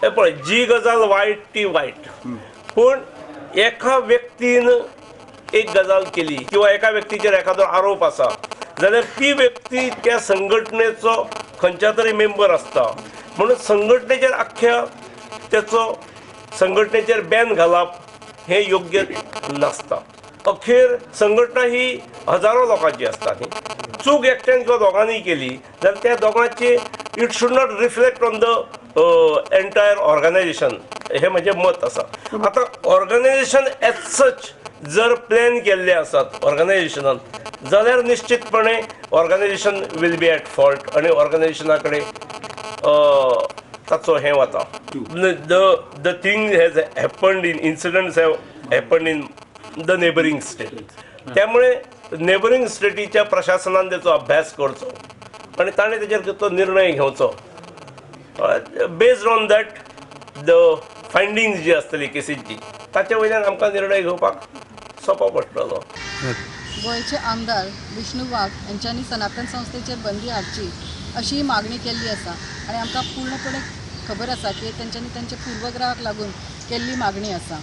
हे पळय, जी गजाल वायट ती वायट, पूण एका व्यक्तीन एक गजाल केली किंवा एका व्यक्तीचेर एखादो आरोप आसा जाल्यार ती व्यक्ती त्या संघटनेचो खंयच्या तरी मेंबर आसता, म्हणून संघटनेचेर आख्ख्या तेचो संघटनेचेर बॅन घालप हें योग्य नासता. अखेर संघटना ही हजारो लोकांची आसता न्ही, चूक एकट्यान किंवा दोगांनी केली जाल्यार त्या दोगांची it should not reflect on the entire organisation, हें म्हजें मत आसा. आतां ऑर्गनायझेशन एज सच जर प्लॅन केल्ले आसात ऑर्गनायझेशनान जाल्यार निश्चितपणे organisation will be at fault आनी ऑर्गनायझेशना कडेन ताचो हें वता. The thing has happened in incidents have happened in the neighbouring state, त्यामुळे नेबरींग स्टेटीच्या प्रशासनान तेचो अभ्यास करचो आनी ताणें तेचेर तो निर्णय घेवचो. Based on that the findings जी आसतली केसीची ताचे वयल्यान आमकां निर्णय घेवपाक सोंपो पडटलो. गोंयचे आमदार विष्णू वाघ यांच्यांनी सनातन संस्थेचेर बंदी हाडची अशी मागणी केल्ली आसा आनी आमकां पूर्णपणे खबर आसा की तेंच्यांनी तेंच्या पूर्वग्रहाक लागून केल्ली मागणी आसा.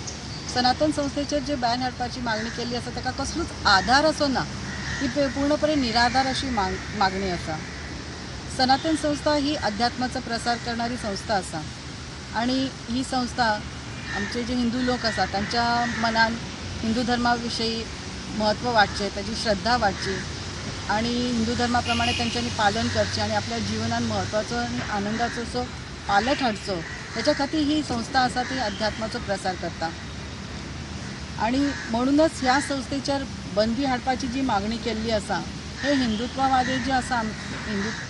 सनातन संस्थेचेर जे बॅन हाडपाची मागणी केल्ली आसा ताका कसलोच आधार असो ना, ही पूर्णपणे निराधार अशी मागणी आसा. सनातन संस्था ही अध्यात्माचो प्रसार करणारी संस्था आसा आनी ही संस्था आमचे जे हिंदू लोक आसा तांच्या मनान हिंदू धर्मा विशयी म्हत्व वाडचें, ताची श्रद्धा वाडची आनी हिंदू धर्मा प्रमाणे तेंच्यांनी पालन करचें आनी आपल्या जिवनान म्हत्वाचो आनी आनंदाचो असो पालट हाडचो, हेच्या खातीर ही संस्था आसा ती अध्यात्माचो प्रसार करता. आनी म्हणूनच ह्या संस्थेचेर बंदी हाडपाची जी मागणी केल्ली आसा हे हिंदुत्ववादी जे आसा,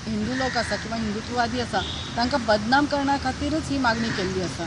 हिंदू लोक आसा किंवा हिंदुत्ववादी आसा तांकां बदनाम करण्या खातीरच ही मागणी केल्ली आसा.